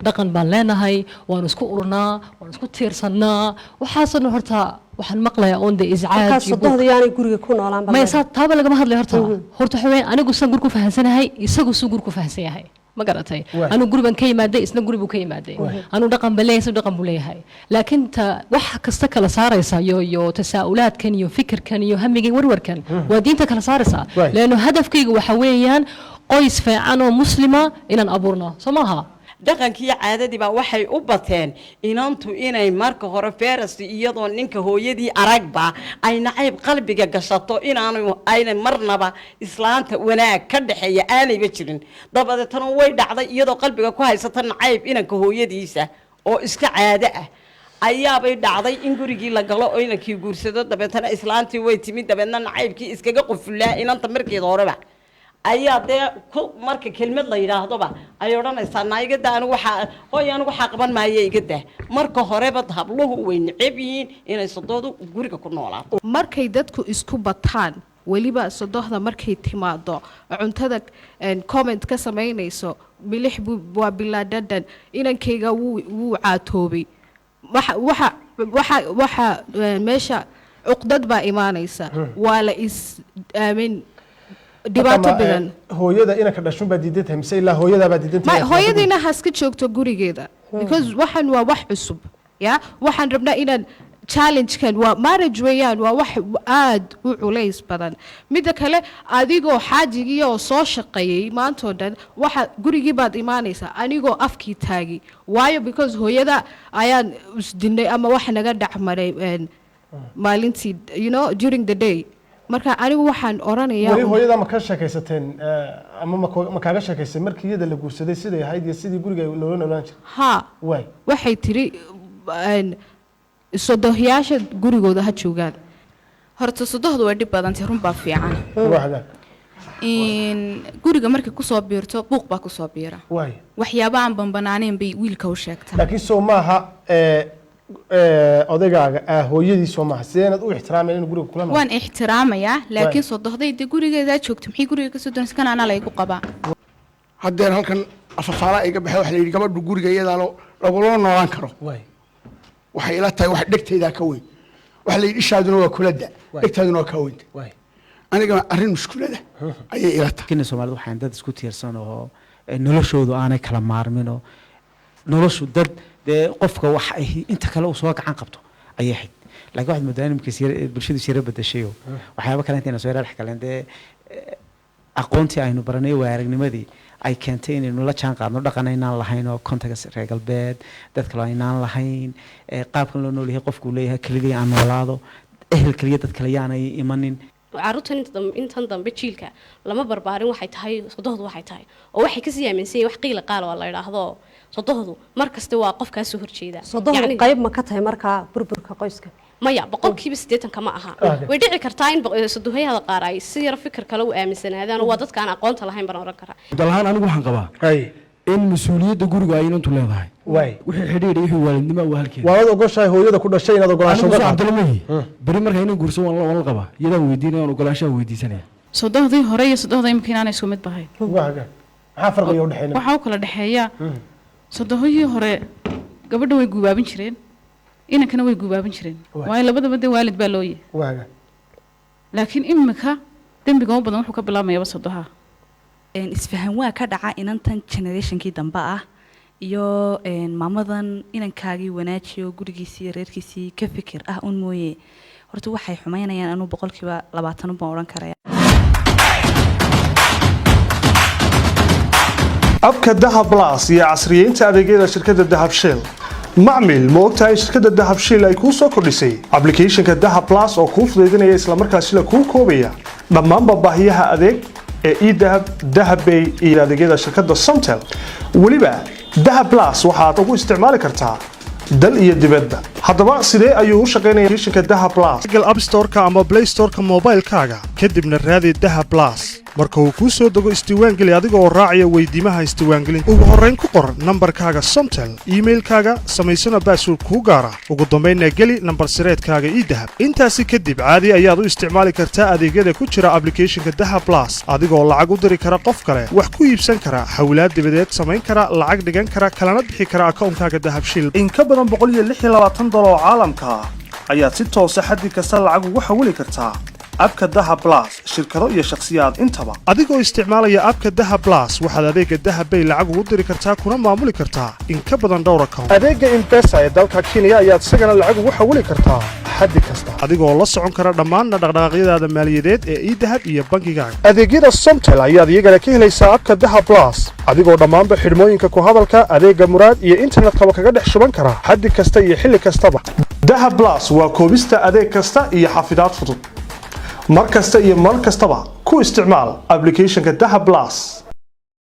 Dhaqan baan leenahay, waanu isku urnaa, waanu isku tiirsannaa. Waxaasoo dhan horta waxaan maqlayaa oon dee iscaaj Markaas iyo buuq. Sodohda yaanay guriga ku noolaan baa Maya. leedahay. Saa taaba lagama hadlayo. Horta waxa weeyaan, anigu san guri ku fahansanahay, isagu suu guri ku fahansan yahay, ma garatay? Anigu guri baan ka yimaaday, isna guri buu ka yimaaday. Anigu dhaqan baan leeyahay, isna dhaqan buu leeyahay, laakiin ta wax kasta kala saaraysa iyo tasaa'ulaadkan iyo fikirkan iyo hamigan, warwarkan waa diinta kala saaraysa. Leanno hadafkayga waxa weeyaan qoys fiican oo Muslima inaan abuurno, soo maaha? Dhaqankii, caadadii baa waxay u bateen inantu inay marka hore first, iyadoo ninka hooyadii aragba, ay nacayb qalbiga gashato, inaanu ayna marnaba islaanta wanaag ka dhexeeya aanayba jirin. Dabadeetana way dhacday, iyadoo qalbiga ku haysata nacayb inanka hooyadiisa oo iska caado ah, ayaabay dhacday in gurigii la galo oo inankii guursado. Dabeetana islaantii way timid, dabeedna nacaybkii iskaga qufulaa inanta markeeda horeba ayaa dee ku marka kelmad la yidhaahdoba ay odhanaysaa, "Naa igada, anigu waxaa hooy, anigu waxaa qaban maayo, igada." Marka horeba habluhu way neceb yihiin inay sodoodu guriga ku noolaato. Markay dadku isku bataan, weliba sodohda markay timaado, cuntada comment ka samaynayso, milix waa bilaa dhadhan, inankayga wuu caatoobay, waxa meesha cuqdad baa imaanaysa, waa la is aamin dhibaato Marka ma, badan. Hooyada inanka dhashun baa diidan tahay mise ilaa hooyadaa baa diidan tahay? Ma hooyadiina haska joogto gurigeeda, because waxan waa wax cusub ya waxaan rabnaa inaan challengekan waa marriage weeyaan, waa wax aad u culays badan. Midda kale, adigoo xaajigii oo soo shaqeeyey maantoo dhan, waxa gurigii baad imaanaysaa anigoo afkii taagi waayo, because hooyada ayaan isdinay ama wax naga dhacmaray maalintii, during the day. Marka anigu waxaan oranayaa Weli hooyada ma ka sheekaysateen, ama ma kaaga sheekaysay markii iyada la guursaday siday ahayd iyo sidii guriga loola noolaan jiray? Ha. Waay. Waxay tiri sodohyaasha gurigooda ha joogaan. Horta sodohdu way dhib badantay, run baa fiican. Waa hagaag. In guriga markay kusoo biirto, buuq baa kusoo biira. Waay. Waxyaaba aan banbanaaneyn bay wiilka u sheegtaa. Laakiin soo maaha odaygaaga hooyadii, soo maaha? Sideenaad u ixtiraamayn inuu guriga kula nool? Waan ixtiraamayaa, laakiin sodohday dee gurigeedaa joogto, maxay guriga kasoo doonaysa? Kan anaa laygu qabaa. Haddeen halkan afafaala iga baxay, waxa la yidhi gabadhu guriga iyadaa lagula noolaan karo. Waay. Waxay ila tahay wax dhegtaydaa ka weyn. Waxa la yidhi ishaaduna waa kula da, dhegtaaduna waa kaa weynta. Waay. Aniga arrin mushkulada ayay ila tahay. Laakiin Soomaalida waxaan dad isku tiirsan oo noloshoodu aanay kala maarmin, oo noloshu dad dee qofka wax ay inta kale uu soo gacan qabto ayay ahayd. Laakiin waxaad moodaa in imika bulshadu is yara bedeshayo, waxyaabo kale intayna soo yara dhex galeen, dee aqoontii aynu baranay, waa aragnimadii ay keentay inaynu la jaan qaadno dhaqan aynaan lahayn oo context reer galbeed dad kale aynaan lahayn, qaabkan loo nool yahay, qofku leeyahay keligay aan noolaado, ehel keliya, dad kale yaanay imanin. Carruurtan intan dambe jiilka lama barbaarin waxay tahay sodohdu, waxay tahay oo waxay kasii aaminsan yihiin wax qiila qaal oo la idhaahdo sodohdu mar kasta waa qof kaa soo horjeeda. Sodohdu Yacni- qayb ma ka tahay markaa burburka qoyska? Maya, 80% ma aha. Way dhici kartaa in sodohyada qaar ay si yar fikir kale u aaminsanaadaan, oo waa dadka aan aqoonta lahayn baan oran karaa. Dalahaan anigu waxaan qabaa in mas-uuliyadda guriga ay inantu leedahay. Waay. Wixii xidhiidh iyo wixii waalidnimo waa halkeeda. Waad ogoshahay hooyada ku dhashay inaad ogolaansho Anigu uga soo qaadato? Cabdalla mahi beri marka inan guurso, waan la qabaa, iyadaan weydiinaya, waan ogolaanshaha weydiisanaya. Sodohdii hore iyo sodohda imika inaanay isku mid bahayn. Waa hagaag, maxaa farqiga u dhexeeya? Waxaa u kala dhexeeya, sodohoyii hore gabadha way guubaabin jireen, inankana way guubaabin jireen, waayo labadaba dee waalid baa loo yahay. Waa hagaag. Laakiin imika dembiga u badan wuxuu ka bilaabmayaba sodoha. Isfahan waa ka dhaca inantan generationkii dambe ah iyo maamadan inankaagii wanaajiyo, gurigiisii iyo reerkiisii ka fikir ah un mooye. Horta waxay xumaynayaan anuu 20% baan odhan karaya. Abka Dahab Plus iyo casriyeynta adeegyada shirkadda Dahab Shell. Macmil, ma ogtahay shirkadda Dahab Shell ay kuu soo kordhisay applicationka Dahab Plus, oo kuu fudaydinaya islamarkaasina kuu koobaya dhammaanba baahiyaha adeeg ee eDahab, Dahabbay iyo adeegyada shirkadda Somtel? Weliba Dahab Plus waxaad ugu isticmaali kartaa dal iyo dibadba. Haddaba sidee ayuu u shaqaynaya applicationka Daha Plus? Google App Store-ka ama Play Store-ka moobaylkaaga, kadibna raadi Daha Plus. Marka uu kuu soo dego, isdiiwaangeli adiga oo raacaya weydiimaha isdiiwaangelinta. Ugu horrayn ku qor nambarkaaga Somtel, iimailkaaga, samaysana password kuu gaara, ugu dambaynna geli nambar sireedkaaga eDahab. Intaasi kadib caadi ayaad u isticmaali kartaa adeegyada ku jira applicationka Daha Plus, adigoo lacag u diri kara qof kale, wax ku iibsan kara, xawlaad dibadeed samayn kara, lacag dhigan kara, kalana bixi kara akoonkaaga Dahabshiil. In ka badan $126 oo caalamka ah ayaad si toosa xaddi kasta lacag ugu xawili kartaa app-ka Daha Plus, shirkado iyo shakhsiyaad intaba. Adigoo isticmaalaya app-ka Daha Plus, waxaad adeega Dahab Pay lacag ugu diri kartaa kuna maamuli kartaa in ka badan dhowr account. Adeega M-Pesa ee dalka Kenya ayaad isagana lacag ugu xawili kartaa xaddi kasta, adigoo la socon kara dhammaanna dhaqdhaqaaqyadaada maaliyadeed ee eDahab iyo bangigaaga. Adeegyada Somtel ayaad iyagana ka helaysaa app-ka Daha Plus, adigoo dhammaanba xidhmooyinka ku hadalka, adeega Muraad iyo internetkaba kaga dhex shuban kara xaddi kasta iyo xilli kastaba. Daha Plus waa koobista adeeg kasta iyo xafidaad fudud. Mar kasta iyo mar kastaba ku isticmaal applicationka Daha Plus.